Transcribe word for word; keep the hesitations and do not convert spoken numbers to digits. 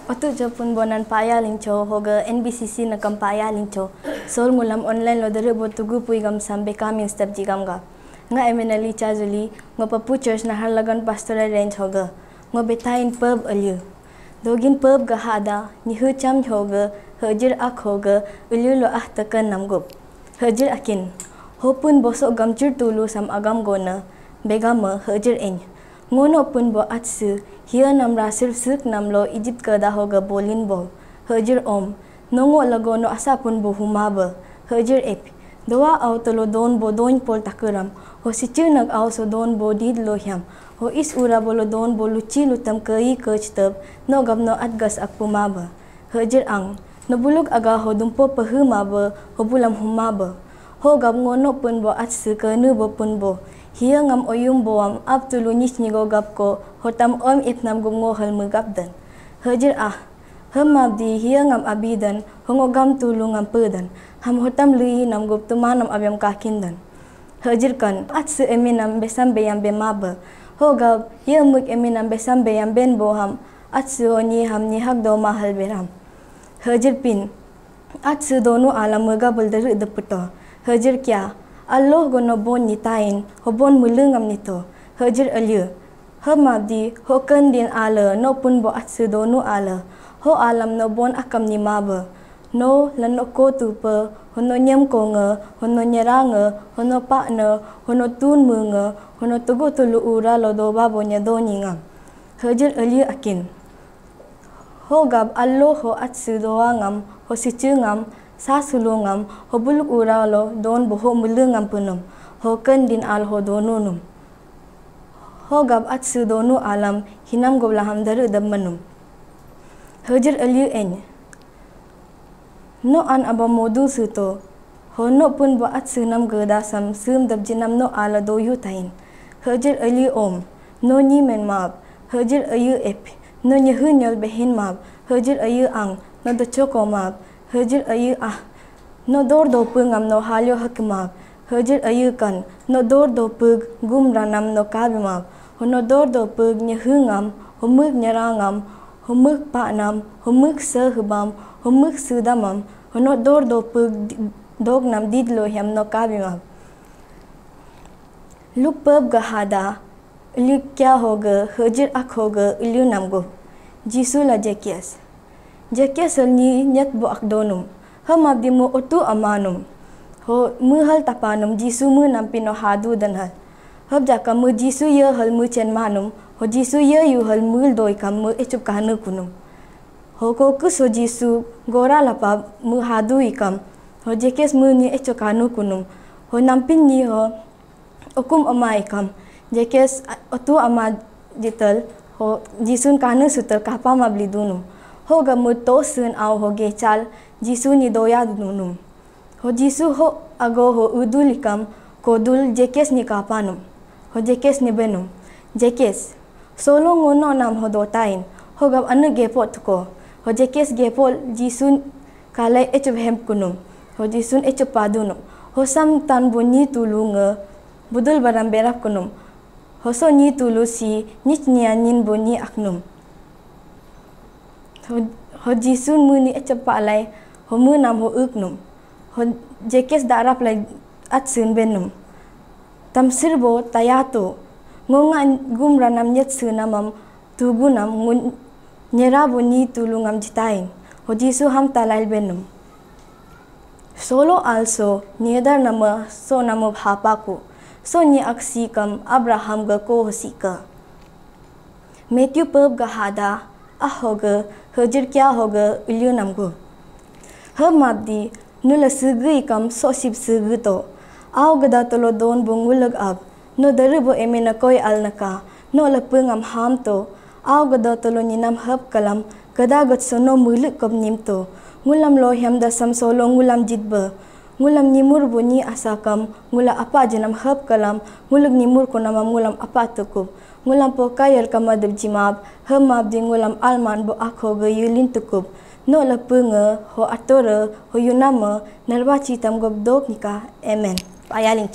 Otu jopun bonan paya lingcho hoga N B C C nakam paya lingcho. Sol ngulam online lo dere bo tugu pui gam sambe kamin step jigam ga. Nga emena Licha Juli, ngo Papu Church Naharlagun Pastoral Range hoga. Ngo betain pub aliu. Dogin pub ga hada, nihu cham hoga, hajir ak hoga, aliu lo ah takan namgup. Hajir akin. Hopun bosok gamchur tulu sam agam gona, begama hajir eny. Ngono pun bo atsu, hia nam rasir suk nam lo Egypt ke daho ga bolin bo. Hajir om, nongo lago no asa pun bo huma ba. Hajir ep, doa au tolo don bo doin pol takuram, ho sichu nag au so don bo did lo hiam, ho is ura bolo don bo luchi lutam kei kech tep, no gab no atgas ak puma ba. Hajir ang, no buluk aga ho dumpo pahu ma ba, ho bulam huma ba. Ho gab ngono pun bo atsu ke nu bo pun bo. Hia ngam oyum bo am ap tulu nyis nyigo gap ko, ho tam om ip nam gum ngo hal mu gap dan. Hajir ah, hem mabdi hia ngam abi dan, ho ngo gam tulu ngam pe dan. Ham ho tam lui nam gup tumanam abiam kakin dan. Hajir kan, atsu emi nam besam beyam be ma ba. Ho gab, hia muk emi nam besam beyam ben bo ham, atsu ho nyi ham nyi hak do ma hal beram. Hajir pin, atsu donu alam mega belderu deputo. Hajir kia, Allah gono bon nitain, ho bon mulungam nito. Hajir aliu. Hemabdi, ho kendin ala, no pun bo atsu donu ala. Ho alam no bon akam ni mabe. No, lano ko tupe, hono nyem konge, hono nyerange, hono pakne, hono tun menge, hono tugu tulu ura lo doba bo nyedo ningam. Hajir aliu akin. Ho gab allo ho atsu doa ngam, ho sichu ngam, sa sulu ngam, ho buluk ura lo don bo ho mulu ngam punum, ho kendin al ho donu num. Ho gab atsu donu alam hinam gob laham daru dab manum. Hajir aliu eny. No an aba modu suto. Ho no pun bo atsu nam geda sam sum dab jinam no ala doyu tain. Hajir aliu om. No nyi men map. Hajir aliu ep. No nyehu nyol behin map. Hajir aliu ang. No dochoko map. Hajir aliu ah. No dor dopu ngam no halio hak map. Hajir aliu kan. No dor dopu gum ranam no kabi map. Ho no dor dopu nyehu ngam. Ho muk nyera ngam. Ho muk pa nam. Ho muk sehubam. Ho muk sudamam. Ho no dor dopu dog nam did lo hiam no kabi map. Luk pub ga hada, liu kia hoga, hajir ak hoga, liu namgu. Jisu la Jekias. Jekias hal nyi nyet bo ak donum. Hemabdi mu otu amanum. Ho mu hal tapanum, Jisu mu nampi no hadu dan hal. Hab jaka mu Jisu ya hal mu chen manum. Ho Jisu ya yu hal mu doi kam mu echup kahanu kunum. Ho kokus ho Jisu gora lapa mu hadu ikam. Ho Jekias mu nyi echup kahanu kunum. Ho nampin nyi ho okum ama ikam. Jekias otu ama jital ho Jisun kahanu sutal kahpa mabli dunum. Ho gamu to sun au ho gechal Jisu nyi doya dunum. Ho Jisu ho ago ho udul ikam kodul Jekias nyi kapanum. Ho Jekias nyi benum. Jekias, solo ngono nam ho dotain. Ho gab anu gepo tuko. Ho Jekias gepo Jisun kalai echup hem kunum. Ho Jisun echup padunum. Ho sam tan bunyi tulunga budul baram berap kunum. Hoso nyi tulu si nyich nyi anyin bo nyi aknum. Ho, ho Jisu mu nyi echepa alai, ho mu nam ho uknum. Ho Jekias darap lai at sun benum. Tamsir bo tayato. Ngonga gum ranam nyet sunamam tugunam ngun nyera bo nyi tulu ngam jitain. Ho Jisu ham talail benum. Solo also nyedar nama so nama bhapaku, so nyi aksi kam Abraham ga ko hosika. Matthew pub ga hada, ah hoga, hajir kya hoga, ulyu namgu. Hab mabdi, nula sugu ikam so sib sugu to. Au gada tolo don bu ngulag ab, no daru bo emena koi al naka, no lapu ngam ham to, au gada tolo nyinam hab kalam, gada gat sono muluk kop nyim to. Ngulam lo hiam da sam solo ngulam jitba. Ngulam nyimur bu nyi asakam, ngula apa jenam hab kalam, nguluk nyimur kunamam ngulam apa tukup. Ngulam po kayal kama dep jimab, hab mabdi ngulam alman bu akho ga yulin tukup. No lapu nge, ho atore, ho yuname, narba chitam gop dok nika. Amen. Payalin